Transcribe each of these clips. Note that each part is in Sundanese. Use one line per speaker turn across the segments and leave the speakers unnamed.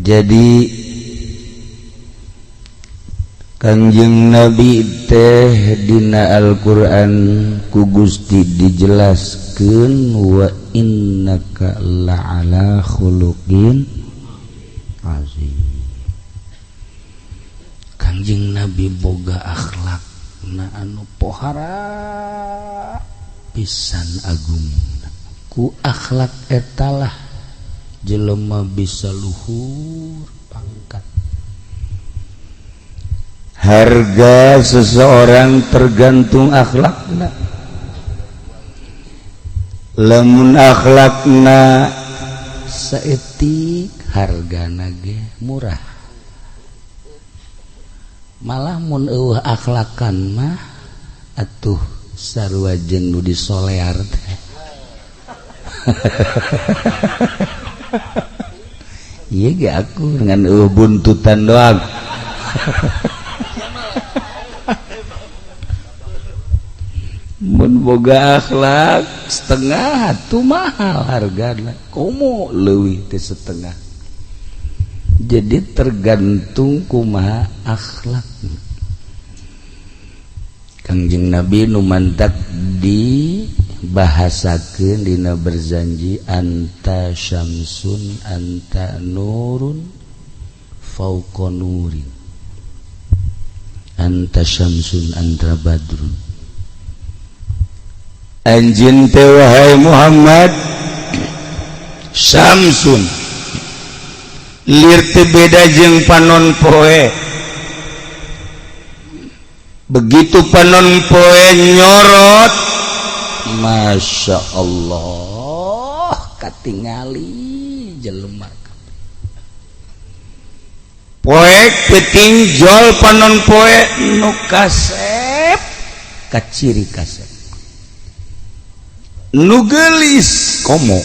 Jadi Kangjeng Nabi teh dina Al-Qur'an ku Gusti dijelaskeun, wa innaka la'ala khuluqin azim. Kangjeng Nabi boga akhlak na anu pohara pisan agung. Ku akhlak etalah jelema bisa luhur pangkat. Harga seseorang tergantung akhlakna. Lamun akhlakna saeutik, hargana ge murah. Malah mun euweuh akhlakan mah atuh sarua jeung nu disolear teh. Ieu ge aku dengan euweuh buntutan doang. Mun boga akhlak setengah tuh mahal hargana, komo leuwih teh setengah. Jadi tergantung kumaha akhlak. Kangjeng Nabi nu mantak dibahasakeun dina berzanji, anta syamsun anta nurun fauqa nurin, anta syamsun anta badrun. Anjeun teh wahai Muhammad syamsun, lir teu beda jeung panon poe. Begitu panon poe nyorot, Masya Allah, katingali jelema poek peuting jol panon poe nu kasep kaciri kasep, nu geulis komo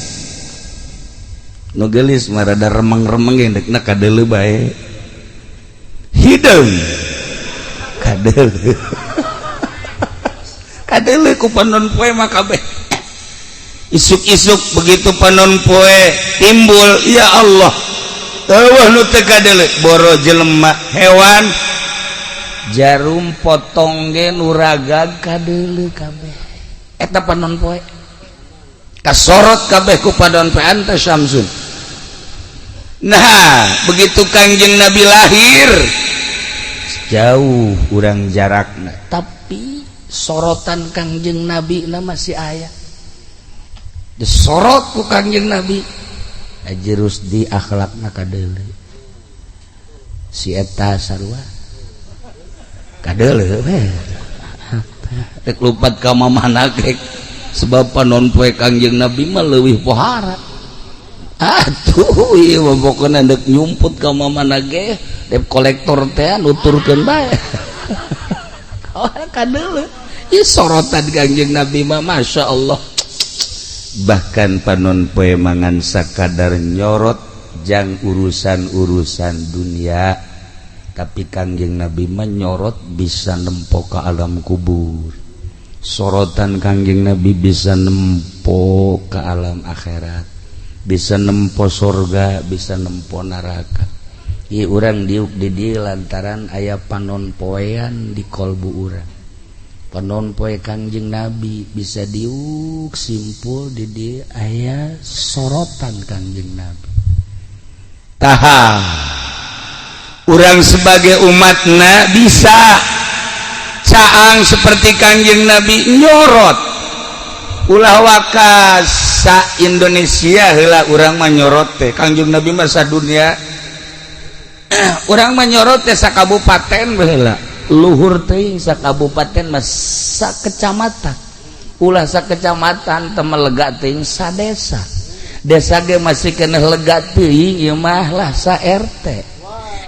nu geulis mah rada remeng-remeng ge dekna kadeuleu bae, hideung kadeuleu kadeuleu ku panon poe mah kabeh. Isuk-isuk begitu panon poe timbul, ya Allah, eueuh nu teu kadeuleu, boro jelema, hewan, jarum potong ge nu ragag kadeuleu kabeh. Eta panon poe kasorot kabeh ku panon poe, anta syamsun. Nah, begitu Kangjeng Nabi lahir jauh urang jarakna, tapi sorotan Kangjeng Nabi na masih aya. Disorot ku Kangjeng Nabi, Haji Rusdi akhlakna kadeuleu, si eta sarua kadeuleu we rek lupat ka mamana ge, sebab panon poe Kangjeng Nabi mah leuwih pohara. Atuh ieu mah pokona deuk nyumput ka mamana ge, debt kolektor teh nuturkeun bae. Kadeuleu ieu sorotan Kangjeng Nabi mah, Masya Allah. Bahkan panon poe mangan sakadar nyorot jang urusan-urusan dunia, tapi Kangjeng Nabi mah nyorot bisa nempo ke alam kubur. Sorotan Kangjeng Nabi bisa nempo ke alam akhirat, bisa nempo sorga, bisa nempo neraka. Ieu urang diuk di dieu lantaran aya panon poean di kolbu urang. Panon poe Kangjeng Nabi bisa diuk simpul di dieu aya sorotan Kangjeng Nabi. Taha urang sebagai umatna bisa caang seperti Kangjeng Nabi nyorot. Ulah waka sa Indonesia heula urang mah nyorot teh Kangjeng Nabi mah sadunia. Urang mah nyorot teh sa kabupaten heula, luhur teuing sa kabupaten mah sa kecamatan. Ulah sa kecamatan teu lega teuing sa desa. Desa ge masih keneh lega teuing ieu mah lah sa RT.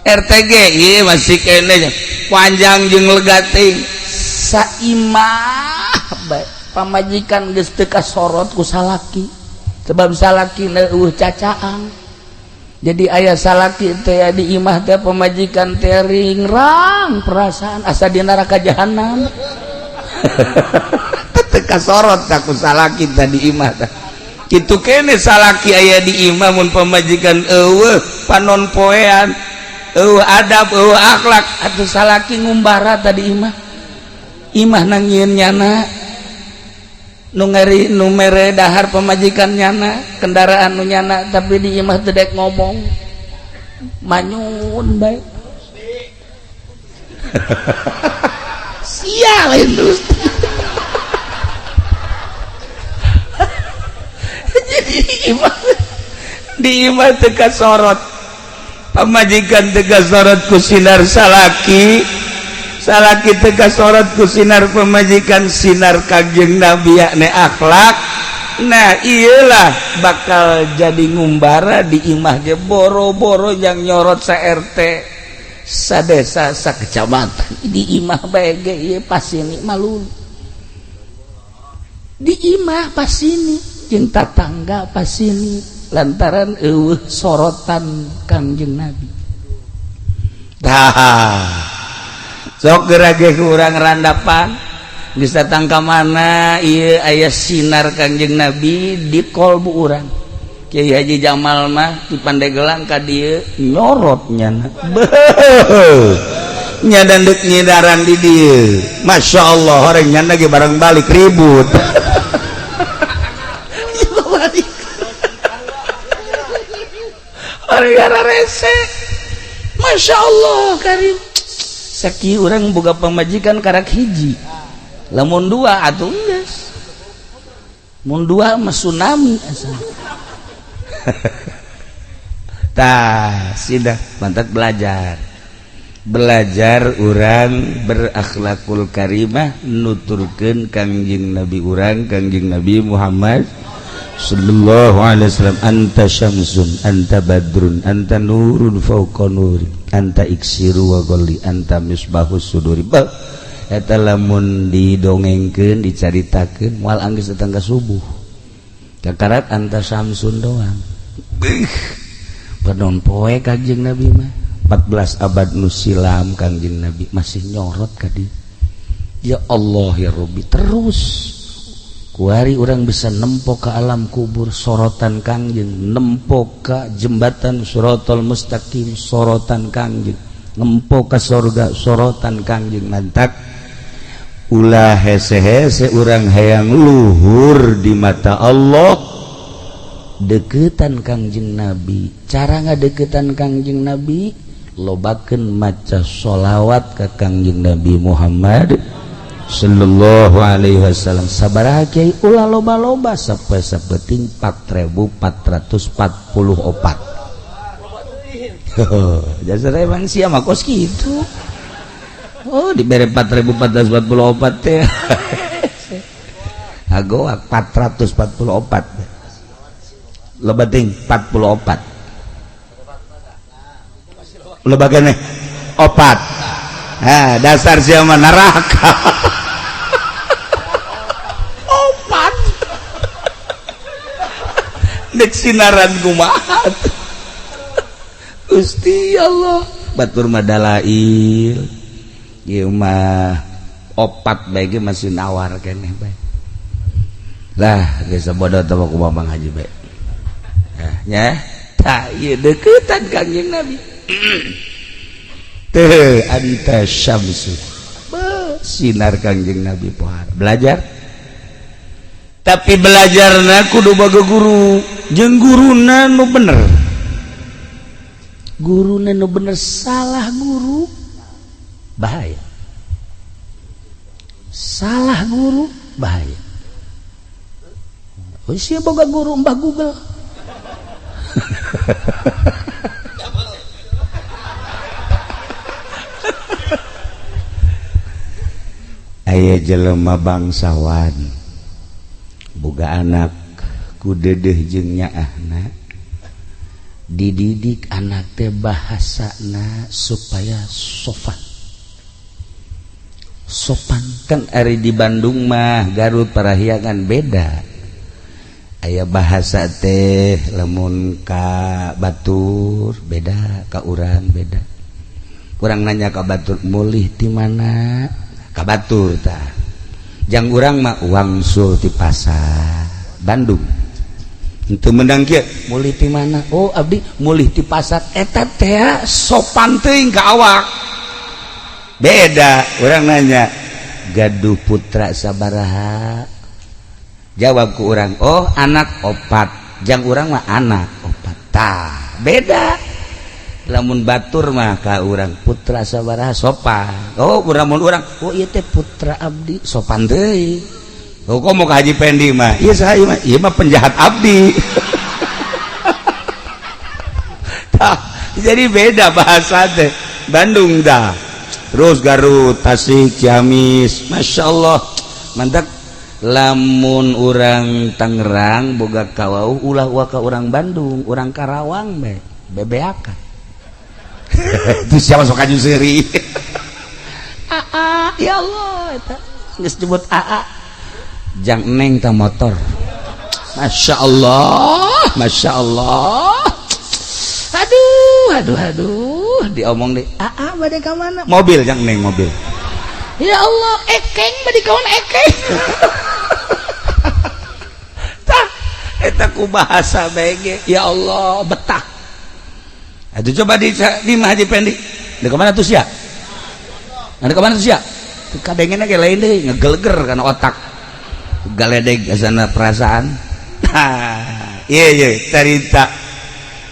RT ge ieu masih keneh panjang jeung lega teuing sa imah bae. Pamajikan geus teu kasorot ku salaki, sebab salaki eueuh cacaang. Jadi aya salaki teh di imah teh pamajikan teh ringrang perasaan asa di neraka jahanam. Teu kasorot ku salaki teh di imah teh. Kitu kene salaki aya di imah mun pamajikan eueuh panon poean, eueuh adab, eueuh akhlak, atuh salaki ngumbara tadi imah. Imah nangieun nyana, nu ngeri nu mere dahar pamajikan nyana, kendaraan nu nyana, tapi di imah teu dek ngomong. Manyun bae. Sia lain terus. Jadi imah di imah teu kasorot, pamajikan teu kasorot ku sinar salaki, salaki teu kasorot ku sinar pamajikan, sinar Kangjeng Nabi yakni akhlak. Nah iyalah bakal jadi ngumbara di imah ge boro-boro yang nyorot sa RT sa desa sa kecamatan, di imah bae ge ieu pasini malu, di imah pasini jeung tatangga pasini lantaran eueuh sorotan Kangjeng Nabi. Tah sok geura ge urang randapan geus datang ka mana ieu aya sinar Kangjeng Nabi di kolbu urang. Kiai Haji Jamal mah di Pandeglang ka dieu nyorot nyana. Beuh. Nya dandeuk nyidaran di dieu. Masya Allah orang nyana ge barang balik ribut. Orang rese. Masya Allah karim. Saki orang boga pamajikan karak hiji. Lamun dua atuh geus. Mun dua mah tsunami asal. Tah, sidah mantap belajar. Belajar urang berakhlakul karimah nuturkeun Kangjeng Nabi urang, Kangjeng Nabi Muhammad sallallahu alaihi wasallam, anta syamsun, anta badrun, anta nurun fauqa nuri, anta iksiru wa ghalli, anta misbahus suduri. Ba eta lamun didongengkeun dicaritakeun moal anggeus datang ka subuh. Kakarat anta syamsun doang. Beuh, panon poe Kangjeng Nabi mah 14 abad nu silam Kangjeng Nabi masih nyorot ka dieu. Ya Allah ya Rabbi, terus kuari orang bisa nempo ke alam kubur sorotan Kangjeng, nempo ke jembatan Siratal Mustaqim sorotan Kangjeng, nempo ke sorga sorotan Kangjeng. Mantak ulah hese-hese urang hayang luhur di mata Allah, deketan Kangjeng Nabi. Cara ngadeketan Kangjeng Nabi lobakeun maca sholawat ka Kangjeng Nabi Muhammad sallallahu alaihi wasallam. Sabaraha kiai ulah loba-loba sampai sapeting 4444. Jasa emang sia mah kos kitu. Oh dibere 4444 teh. Hagoak 444. Loba ting 44. Loba keneh 4. Ha dasar sia mah neraka. Opat. Dek sinaran kumaha. Gusti Allah, batur mah dalail. Ieu mah opat bae ge masih nawar keneh bae. Lah geus bodoh teh kumaha Bang Haji bae. Nah, nya tah ieu deukeutan Kangjeng Nabi. Teu anta syamsu. Beuh, sinar Kangjeng Nabi pohara. Belajar. Tapi belajarna kudu boga guru, jeung guruna nu bener. Guruna nu bener, salah guru bahaya. Salah guru bahaya. Oh, sia boga guru Mbah Google. Aya jelema bangsawan boga anak ku dedeh jeung nyaahna, dididik anak teh bahasana supaya sopan. Sopan kan ari di Bandung mah Garut Parahyangan beda. Aya bahasa teh lamun ka batur beda, ka urang beda. Urang nanya ka batur mulih ti mana? Ka batur tah. Jang urang mah wangsul ti pasar Bandung. Henteu meunang kieu, mulih ti mana? Oh abdi mulih ti pasar. Eta teh sopan teuing ka awak. Beda urang nanya, gaduh putra sabaraha? Jawab ku urang, oh anak opat. Jang urang mah anak opat. Tah, beda. Lamun batur mah ka urang putra sabaraha sopan. Oh urang mun urang, oh ieu teh putra abdi, sopan deui. Oh kok mau ke Haji Pendi mah? Iya saya mah, iya mah penjahat abdi. Tah, jadi beda bahasa teh. Bandung dah. Terus Garut, Tasik, Ciamis, Masya Allah. Mantap. Lamun urang Tangerang boga kawauh ulah waka urang Bandung, urang Karawang be, bebeakan. Itu siapa sok aju seuri. Aa, ya Allah eta geus disebut aa. Jang neng ta motor. Masya Allah, Masya Allah. Aduh, aduh, aduh. Diomong deh, aa bade ka mana? Mobil jang neng mobil. Ya Allah, ekeng bade kawan ekeng. Tah, eta ku bahasa bege. Ya Allah, betah. Aduh coba di Haji Pendi. Di mana tuh sia? Ada kemana tuh sia? Kadengena ge lain deui, ngegeleger kana otak. Galedeg asana perasaan. Iya iya carita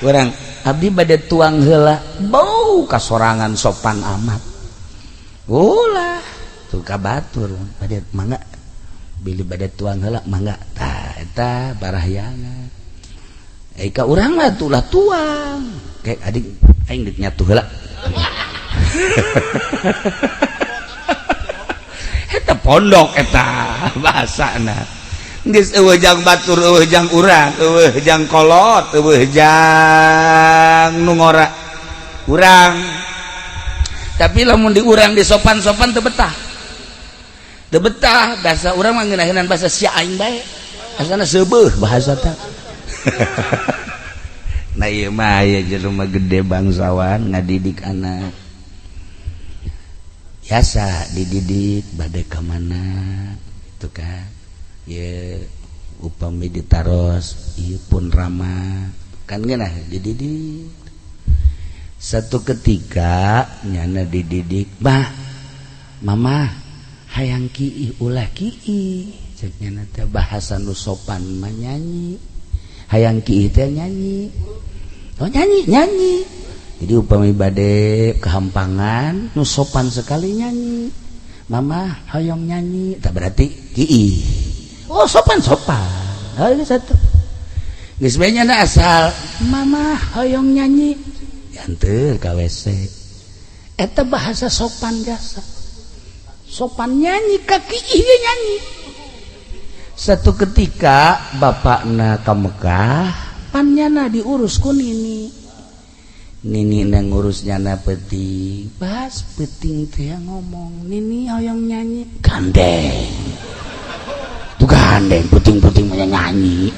urang abdi bade tuang heula bau kasorangan sopan amat. Ulah tuh ka batur bade mangga bilih bade tuang heula mangga tah eta barahyangan. Eh ka urang mah tulah tuang kayak adik aing deuk nyatu heula. Eta pondok eta bahasana. Geus eueuh jang batur, eueuh jang urang, eueuh jang kolot, eueuh jang nu ngora. Urang. Tapi lamun di urang di sopan-sopan teu betah. Teu betah bahasa urang mah ngeunaheunana bahasa sia aing bae. Asana seubeuh bahasa teh. Nah ieu mah aya jelema gede bangsawan ngadidik anak. Biasa dididik bade ka mana itu kan ye upami ditaros ieu pun rama kan geunah dididik. Satu ketika nyana dididik, bah mama hayang kiih ulah kiih cek nyana teh bahasa nu sopan mah nyanyi, hayang kiih teh nyanyi, oh nyanyi nyanyi. Jadi upami bade kehampangan nu sopan sekali nyanyi, mama hoyong nyanyi tak berarti kiih, oh sopan sopan. Oh ini satu geus bae nyana asal mama hoyong nyanyi yanteur ka WC eta bahasa sopan jasa sopan nyanyi ka kiih ge nyanyi. Satu ketika bapakna ka Mekah pan nyana diurus ku nini. Nini nang ngurus nyana peting, pas peting teh ngomong, nini hoyong nyanyi, gandeng, tuh gandeng, peting-peting mah nyanyi.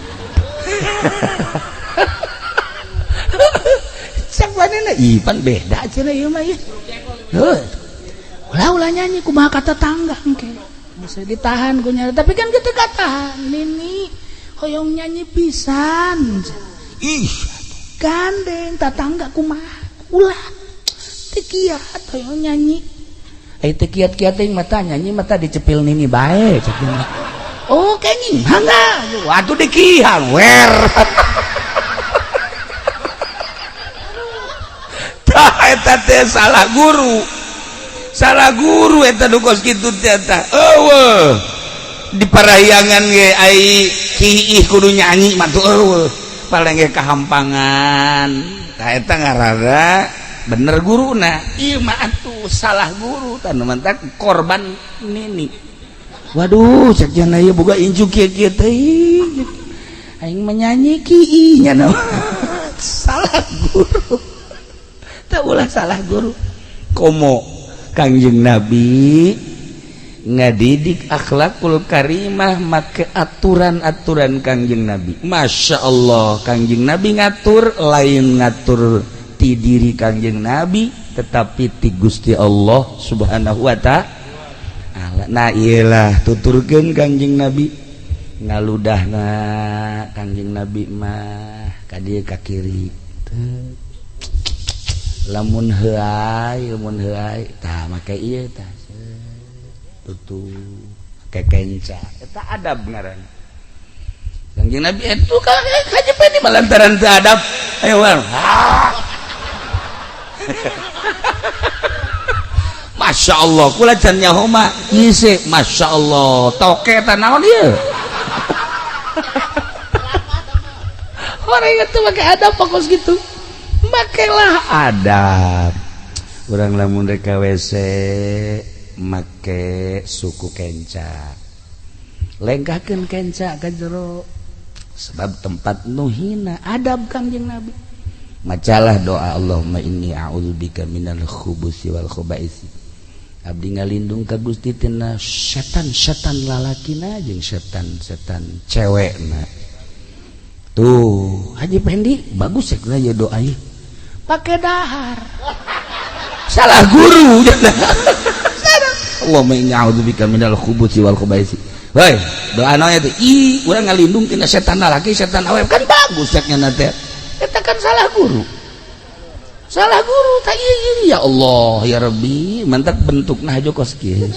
Cek manehna, ih pan beda cenah ieu mah ieu. Heuh. Ulah ulah nyanyi kumaha kata tangga engke. Bisa ditahan ku nyana, tapi kan kitu katahan, nini hoyong nyanyi pisan. Ih, gandeng tatangga kumaha ulah teu kiat hoyong nyanyi. Ai teu kiat-kiat teuing mata nyanyi mata dicepil nini bae cek. Oh kenging mangga waduh dikihan wer. Tah eta teh salah guru. Salah guru eta nu kos kitu teh eta. Eueuh di parahyangan ge ai kiih kudu nyanyi mah tuh eueuh. Paling ge kahampangan. Tah eta ngaranna bener guruna. Ieu mah atuh salah guru tah nu mantak korban nini. Waduh cek cenah ieu boga incu kieu-kieu teh. Aing mah nyanyi kiih nya salah guru. Tah ulah salah guru. Komo Kangjeng Nabi ngadidik akhlakul karimah make aturan-aturan Kangjeng Nabi. Masya Allah Kangjeng Nabi ngatur lain ngatur ti diri Kangjeng Nabi tetapi ti Gusti Allah Subhanahu wa ta'ala. Nah iyalah tuturkeun Kangjeng Nabi Ngaludahna Kangjeng Nabi mah ka dieu ka kiri. Lamun heuay, lamun heuay tah make ieu tah. Tutup make kenca. Eta adab ngaranna. Kangjeng Nabi itu ka Haji Pendi mah lantaran teu adab. Ayo war. Masya Allah, kula can nyaho mah ngisi. Masya Allah, toke eta naon ieu? Orang itu pakai adab fokus gitu. Makailah adab. Urang lamun rek ka WC make suku kenca. Lengkahkeun kenca ka jero. Sebab tempat nu hina adab Kangjeng Nabi. Macalah doa Allahumma inni a'udzubika minal khubusi wal khubaisi. Abdi ngalindung ka Gusti tina setan-setan lalakina jeung setan-setan cewekna. Tuh, Haji Pendi bagus ya ya doa ieu. Pake dahar. Salah guru. Allahumma inni a'udzubika minal khubusi wal khubaisi. Hoi, doa naon teh? Ih, urang ngalindung tina setan lalaki, setan awewe kan bagus ceknya teh. Eta kan salah guru. Salah guru tak ieu ya Allah ya Rabbi, mantak bentukna hajo kos kieu.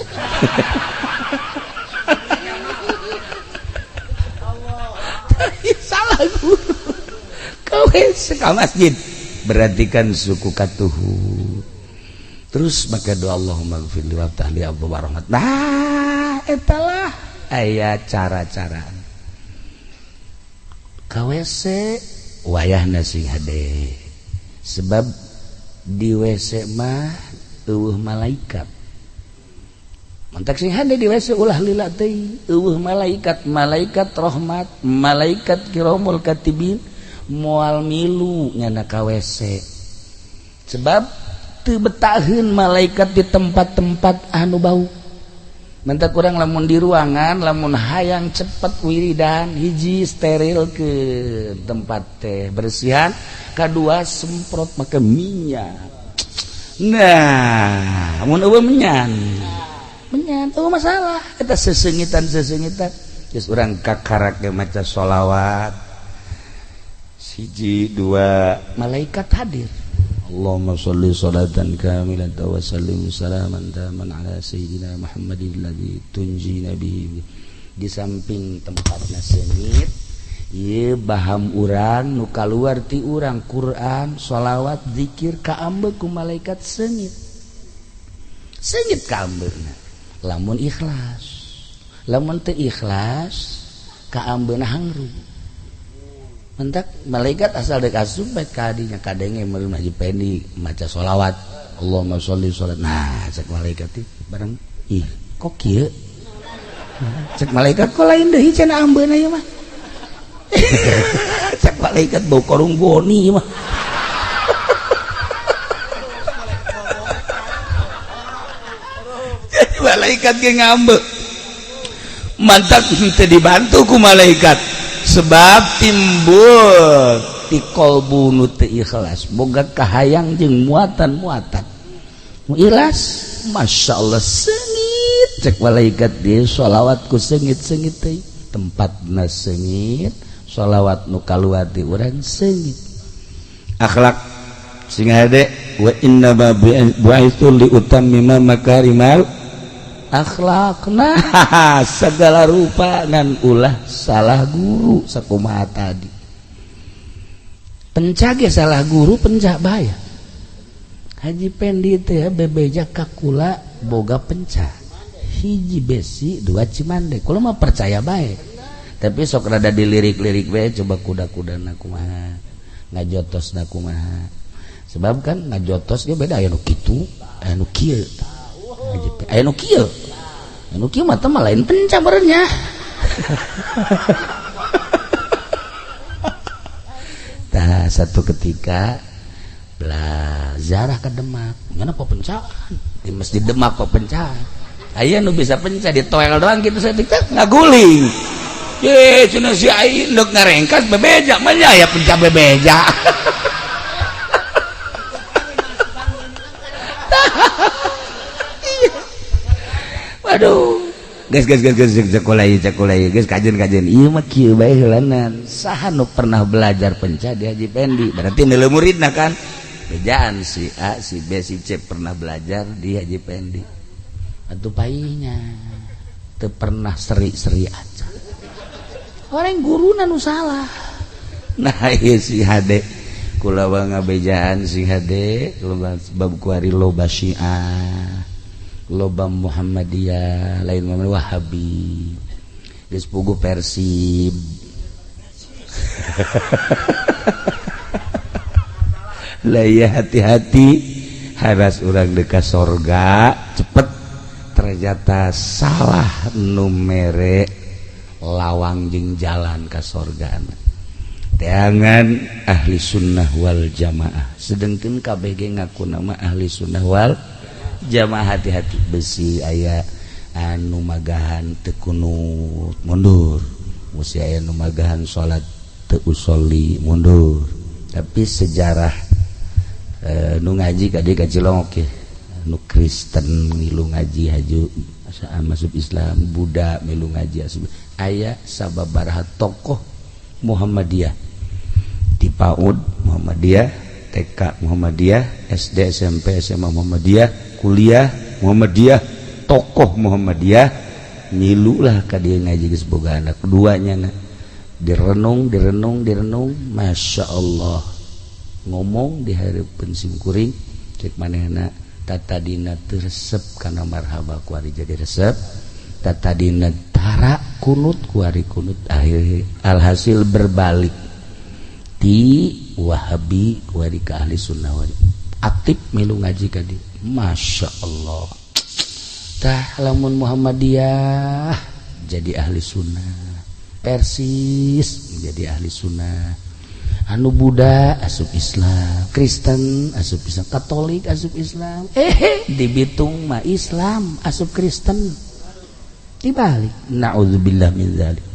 Salah guru. Kau ka masjid berarti kan suku katuhu. Terus maka doa Allahumma gfirli waftah li abwaab rahmat. Nah, etalah aya cara-cara. Ka WC wayahna sing hade. Sebab di WC mah eueuh malaikat. Mantak sing hade di WC ulah lila teuing, eueuh malaikat, malaikat rahmat, malaikat kiramul katibin moal milu nyana ka WC. Sebab teu betaheun malaikat di tempat-tempat anu bau. Mantak urang lamun di ruangan, lamun hayang cepet wiridan, hiji steril ke tempat teh bersihan, kadua semprot make minyak. Nah, mun eueuh menyan. Menyan eueuh masalah, eta sesengitan-sesengitan. Geus urang kakarak ge maca sholawat. Siji dua malaikat hadir. Allahumma sholli sholatan kamilatan wa sallim salaman taman ala sayyidina Muhammadin alladzi tunjina bihi. Di samping tempatna seungit, ieu baham urang nu kaluar ti urang Quran, sholawat, zikir kaambe ku malaikat seungit. Seungit kaambeuna. Lamun ikhlas. Lamun teu ikhlas, kaambeuna hangru. Mentak malaikat asal dek asup bae ka dinya kadenge meureun Haji Pendi maca sholawat Allahumma sholli sholat. Nah, cek malaikat teh bareng ih kok kieu? Cek malaikat kok lain deui cenah ambeuna ieu mah. Cek malaikat bau korung goni ieu mah. Jadi malaikat ge ngambek. Mantak teu dibantu ku malaikat. Sebab timbul ti qalbu nu teu ikhlas boga kahayang jeung muatan-muatan nu ikhlas Masya Allah seungit cek malaikat dia sholawat ku seungit-seungit teh tempatna seungit sholawat nu kaluar ti urang seungit akhlak sing hade wa inna ma bu'itsu li utammima makarimal akhlakna segala rupa ngan ulah salah guru sakumaha tadi pencah ge salah guru pencah bahaya Haji Pendi teh bebeja ka kula boga pencah hiji besi dua cimande kula mah percaya bae tapi sok rada dilirik-lirik bae coba kuda-kudana kumaha ngajotosna kumaha sebab kan ngajotos ge beda aya nu kitu aya nu kieu aya nu kieu anu kieu mah teh lain pencah meureunnya. Tah satu ketika belah ziarah ke Demak, nyana pepencahan di masjid Demak pepencahan. Aya nu bisa pencah di toel doang kitu saeutik teh ngaguling. Ye cenah si ai ndek ngarengkas bebeja mah nya aya pencah bebeja. Waduh, Geus geus geus geus, sekolah ieu, sekolah ieu, geus kajen kajen ieu mah kieu bae heulanan. Saha nu pernah belajar penca di Haji Pendi? Berarti milu muridna kan. Bejaan si A, si B, si C pernah belajar di Haji Pendi. Atuh painya teu pernah seri-seri aja. Orang guruna nu salah. Nah, ieu si hade kula ngabejaan si hade bab kuari loba Syiah, loba Muhammadiyah, lain Muhammad Wahabi, geus puguh Persib. Lah ya, hati-hati haras urang dekat sorga cepet, ternyata salah nu mere lawang jeung jalan ka sorga. Teangan ahli sunnah wal jamaah, sedengkeun KBG ngaku nama ahli sunnah wal jamaah. Hati-hati besi aya anu magahan teu kunut mundur, besi aya nu magahan salat teu usolli mundur. Tapi sejarah nu ngaji ka dieu ka Cilongok ye, nu Kristen milu ngaji haju masuk Islam, Buddha milu ngaji asup, aya sababaraha tokoh Muhammadiyah di PAUD Muhammadiyah, TK Muhammadiyah, SD, SMP, SMA Muhammadiyah, kuliah Muhammadiyah, tokoh Muhammadiyah ngilu lah ka dieu ngaji geus boga anak duanya. Direnung, direnung, direnung, Masya Allah, ngomong di hareupeun simkuring, cek manehna, tatadina teu resep kana marhaba, kuari jadi resep, tatadina tara kunut, kuari kunut. Akhir alhasil berbalik ti Wahabi kuari ka ahli sunnah wal aktif milu ngaji ka dieu. Masya Allah. Tah, lamun Muhammadiyah jadi ahli sunnah, Persis jadi ahli sunnah, anu Buddha asup Islam, Kristen asup Islam, Katolik asup Islam, di Bitung mah Islam asup Kristen, dibalik. Naudzubillah min dzalik.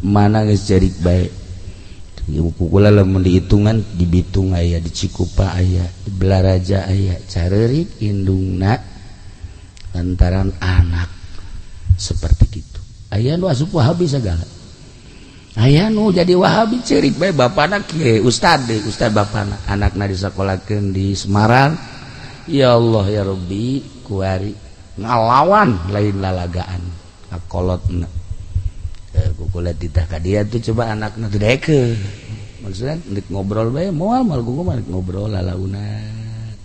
Mana geus cerik bae kukula. Lamun dihitungan di Bitung aya, di Cikupa aya, di Balaraja aya, careurik indungna lantaran anak seperti itu. Aya nu asup Wahabi segala, aya nu jadi Wahabi, cerik bae bapana kieu, ustad deh, ustad bapana, anakna disekolahkeun di Semarang. Ya Allah ya Rabbi, kuari ngalawan lain lalagaan ngakolotna. Kukula titah ka dia tuh, coba anakna teu daekeun, maksudnya nek ngobrol bae moal moal kuku mah ngobrol lalaunan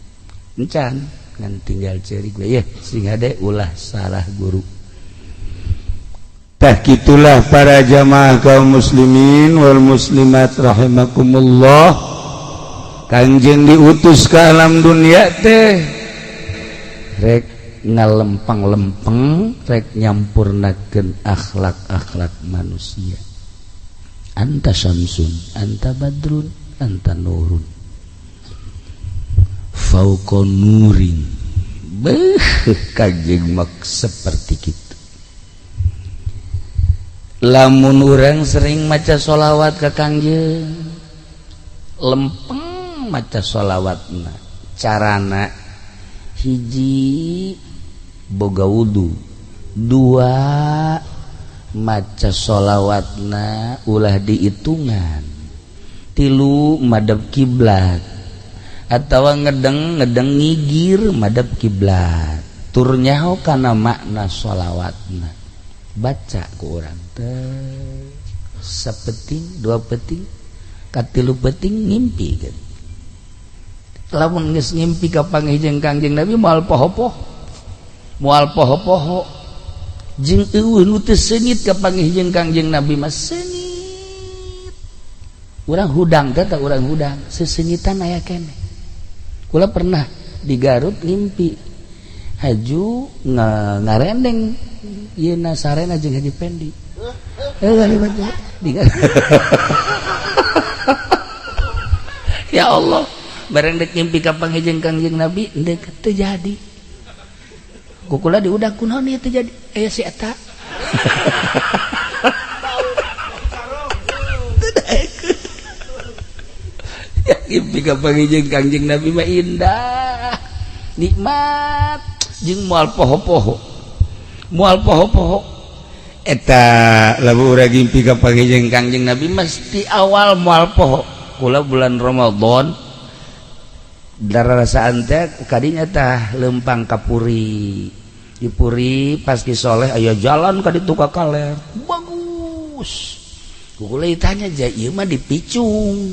encan, ngan tinggal cerik bae ya. Sing hade ulah salah guru. Tah, gitulah para jamaah kaum muslimin wal muslimat rahimakumullah. Kanjeng diutus ke alam dunia teh rek ngalempang-lempeng, rek nyampurnakeun akhlak-akhlak manusia. Anta syamsun, anta badrun, anta nurun fauqa nurin. Beuh, kanjeng mak seperti kitu. Lamun urang sering maca sholawat ke kangjeng, lempeng maca sholawatna, carana hiji boga wudu, dua maca sholawatna ulah dihitungan, tilu madep kiblat atau ngedeng ngedeng ngigir madep kiblat, tur nyaho kana makna sholawatna. Baca ku urang teh sapeting, dua peting, katilu peting ngimpi kan. Lamun geus ngimpi kapanggih jeung Kangjeng Nabi, moal poho-poho, moal poho-poho. Jeung eueuh nu teu seungit kapanggih jeung Kangjeng Nabi mah seungit. Urang hudang teh, tah, urang hudang seseungitan aya keneh. Kula pernah di Garut ngimpi haju ngarendeng ieu na sarena jeung Haji Pendi. Di Garut. Ya Allah, bareng dek ngimpi kapanggih jeung Kangjeng Nabi, dek teu jadi. Kukula diudak, kunaon ieu teu jadi? Aya si eta. Teu daekeun. Ya, ngimpi kapanggih jeung Kangjeng Nabi mah indah, nikmat, jeung moal poho-poho, moal poho-poho. Eta lamun urang ngimpi kapanggih jeung Kangjeng Nabi mesti awal moal poho. Kula bulan Ramadan darasaan teh kadinya tah lempang ka Puri. Di Puri pas Ki Soleh aya jalan ka ditu ka kaler. Bagus. Kula ditanya, "Ja ieu mah dipicung."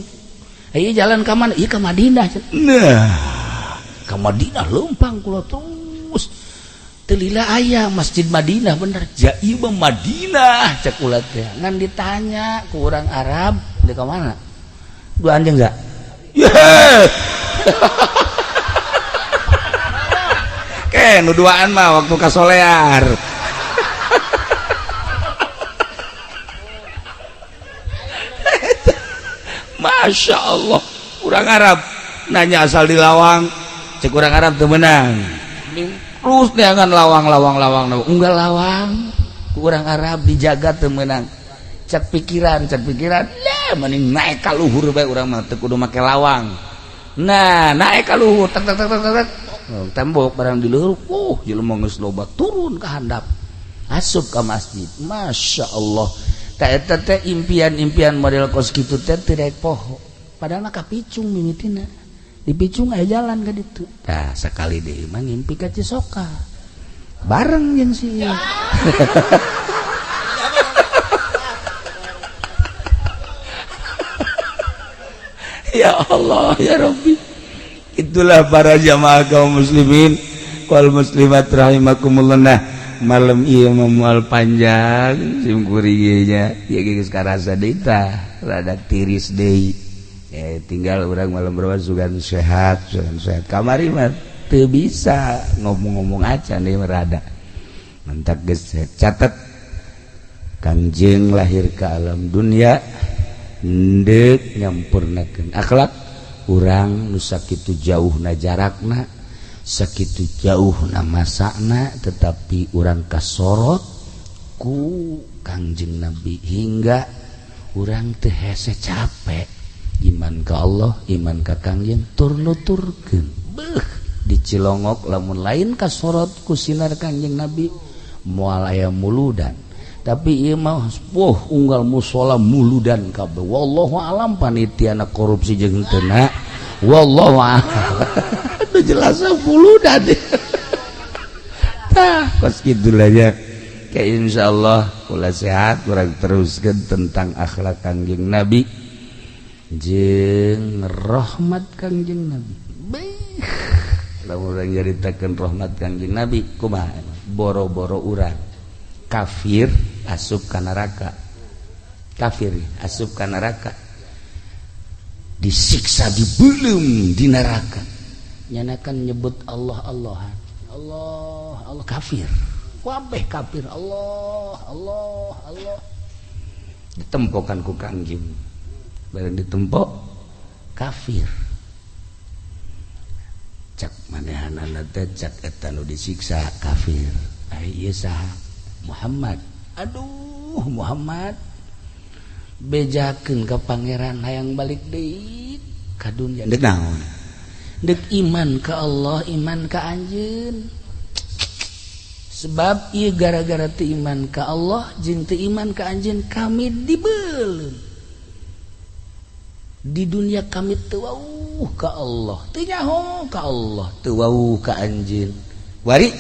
Ieu jalan ka mana? Ieu ka Madinah. Nah, ka Madinah lempang kula terus. Telila aya Masjid Madinah bener. Ja ieu mah Madinah cek kula teh. Ngan ditanya ku urang Arab, di ka mana? Dua anjing enggak? Yeah. Ke nu duaan mah waktu kasolear. Masya Allah, urang Arab nanya asal di lawang, cek urang Arab teu meunang. Terus neangan lawang lawang lawang, unggal lawang, ku urang Arab dijaga teu meunang. Cek pikiran, lah mending naik ka luhur bae urang mah teu kudu make lawang. Nah, naik ka luhur, tek tek tek tek tek. Oh, tembok barang di luhur, jelema geus loba turun ka handap. Asup ka masjid. Masya Allah. Tah eta teh impian-impian model kos kitu teh teu daek poho. Padahal mah kapicung mimitina. Dipicung aya jalan ka ditu. Tah sakali deui mah ngimpi ka Cisoka. Bareng jeung si ieu. Ya Allah ya Rabbi. Itulah para jamaah kaum muslimin wal muslimat rahimakumullah. Nah, malam ieu mah moal panjang simkuring ieu nya. Ieu geus karasa deui tah, rada tiris deui. Tinggal urang malam berapa sugan sehat, sugan sehat. Kamari mah teu bisa ngomong-ngomong acan deui mah rada. Mantak geus catet Kangjeng lahir ke alam dunia ndek nyampurnakeun akhlak urang nu sakitu jauhna jarakna, sakitu jauhna masakna, tetapi urang kasorot ku Kangjeng Nabi hingga urang teu hese capek. Iman ka Allah, iman ka Kangjeng tur nuturkeun. Beuh, dicilongok lamun lain kasorot ku sinar Kangjeng Nabi moal aya muludan. Tapi ieu mah wah unggal musala muludan kabeh. Wallahu alam panitiana korupsi jeung teu na. Wallahu alam. Itu jelas muludan. Tah, kos kitu lah nya. Kayak insyaallah kula sehat urang teruskeun tentang akhlak Kangjeng Nabi jeung rahmat Kangjeng Nabi. Beuh, lamun urang nyaritakeun rahmat Kangjeng Nabi kumaha boro-boro urang kafir asup ka neraka, kafir asup ka neraka, disiksa dibelum di neraka, nyanakan nyebut Allah Allahan, Allah Allah kafir, wabeh kafir, Allah Allah Allah, ditempokan ku Kangjeng, bareng ditempok kafir, cak manehanana teh cak eta nu disiksa kafir, ai ieu saha? Muhammad. Aduh Muhammad bejakeun ka pangeran hayang balik deui ka dunya deuk naon? Deuk iman ka Allah, iman ka anjeun. Sebab ieu gara-gara teu iman ka Allah jeung teu iman ka anjeun kami dibeuleum. Di dunia kami teu wauh ka Allah, teu nyaho ka Allah, teu wauh ka anjeun. Wari,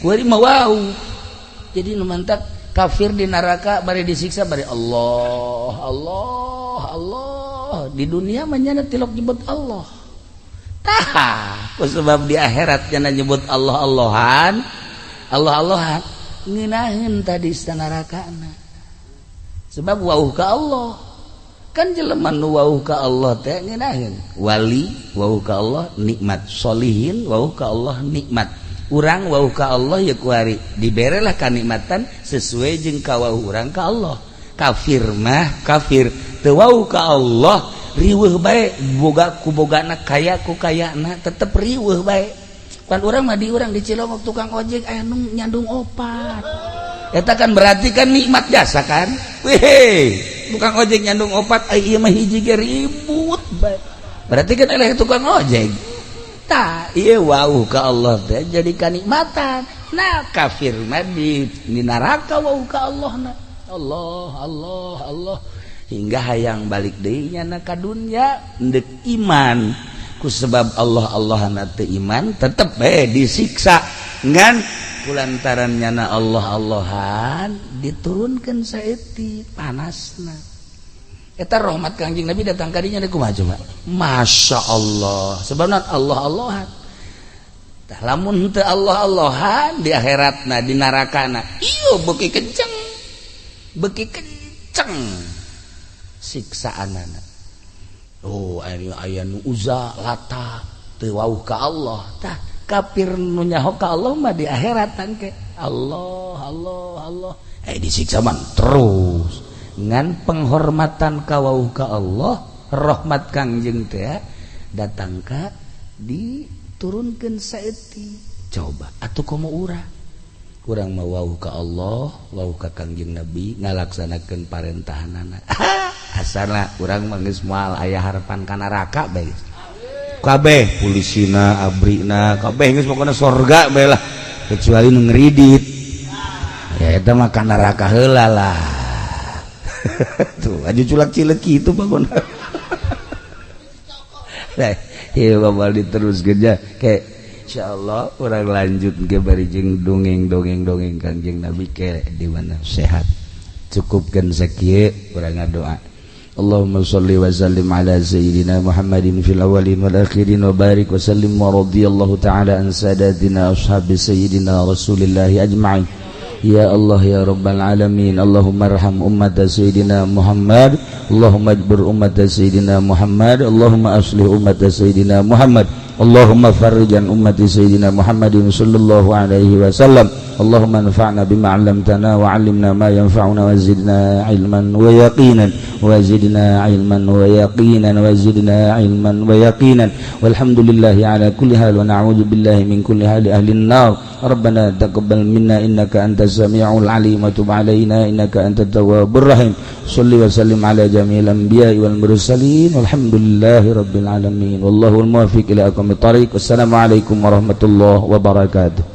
wari mah wauh. Jadi nu mantak kafir di neraka bari disiksa bari Allah Allah Allah, di dunia mah nyana tilok nyebut Allah. Tah, ku sebab di akhirat nyana nyebut Allah Allahan, Allah Allahan ngeunaheun tadi nerakana. Sebab wauh ka Allah. Kan jelema nu wauh ka Allah teh ngeunaheun. Wali wauh ka Allah nikmat, solihin wauh ka Allah nikmat. Urang wauh ka Allah ya kuari diberelah kanikmatan sesuai jeung kawauh urang ka Allah. Kafir mah kafir teu wauh ka Allah riweuh bae, boga ku bogana kaya ku kayana tetep riweuh bae. Pan urang mah di urang di Cilongok tukang ojek aya nu nyandung opat. Eta kan berarti kan nikmat jasa kan. Weh, tukang ojek nyandung opat ai ieu mah hiji ge ribut bae. Berarti kan eleh tukang ojek. Tah, ieu wauh ka Allah teh jadi kanikmatan. Nah, kafir mah di neraka wauh ka Allah na. Allah Allah Allah hingga hayang balik deui nyana ka dunya ndek iman. Ku sebab Allah Allah teu iman, tetep bae disiksa. Ngan kulantaran nyana Allah Allahan, diturunkan saeutik panasna. Eta rahmat Kangjeng Nabi datang kadinya kumaha coba? Masya Allah. Sebabna Allah Allahan. Tah, lamun teu Allah Allahan, di akhiratna, di narakana iyo beuki kenceng, beuki kenceng siksaanana. Oh, aya aya nu Uza, Lata teu wauh ka Allah. Tah, kafir nu nyaho ka Allah mah di akhirat tangke Allah Allah Allah, eh, disiksa man terus. Ngan penghormatan kawauh ka Allah, rahmat Kangjeng teh datang ka diturunkan saeutik. Coba atuh, komo urang, kurang mau wauh ka Allah, wauh ka Kangjeng Nabi, ngalaksanakeun parentahanana, asana urang mah geus moal aya harapan ka neraka bae. Kabeh polisina, abrina, kabeh geus pokona sorga bae lah, kecuali nu ngeridit ya, eta mah ka neraka heula lah. Tuh aja culak cilek kitu pokona. Nah, iya, bakal diteruskeun ya. Kayak insyaallah urang lanjut ke bari jeung dongeng-dongeng, dongeng Kangjeng Nabi ke di mana sehat. Cukupkan sakieu, urang ngadoa. Allahumma salli wa sallim ala sayyidina Muhammadin fil awwalin wal akhirin wa barik wa sallim wa radhiyallahu ta'ala an sadatina ashabi sayyidina Rasulillahi ajma'in. Ya Allah, ya Rabbal alamin. Allahumma arham ummat sayyidina Muhammad. Allahumma ajbur ummat sayyidina Muhammad. Allahumma aslih ummat sayyidina Muhammad. Allahumma farrij an ummati sayyidina Muhammadin sallallahu alaihi wasallam. Allahumma anfa'na bima 'allamtana wa 'allimna ma yanfa'una wa zidna 'ilman wa yaqinan wa zidna 'ilman wa yaqinan wa zidna 'ilman wa yaqinan. Walhamdulillahi ala kulli hal wa na'udzu billahi min kulli hali ahli an-nar. Rabbana taqabbal minna innaka antas samiul 'alim wa tub 'alaina innaka antat tawwabur rahim. Shalli wa sallim ala jami'il anbiya'i wal mursalin. Walhamdulillahi rabbil alamin. Wallahu al muwaffiq ila aqwamit thariq. Wassalamu alaikum warahmatullahi wabarakatuh.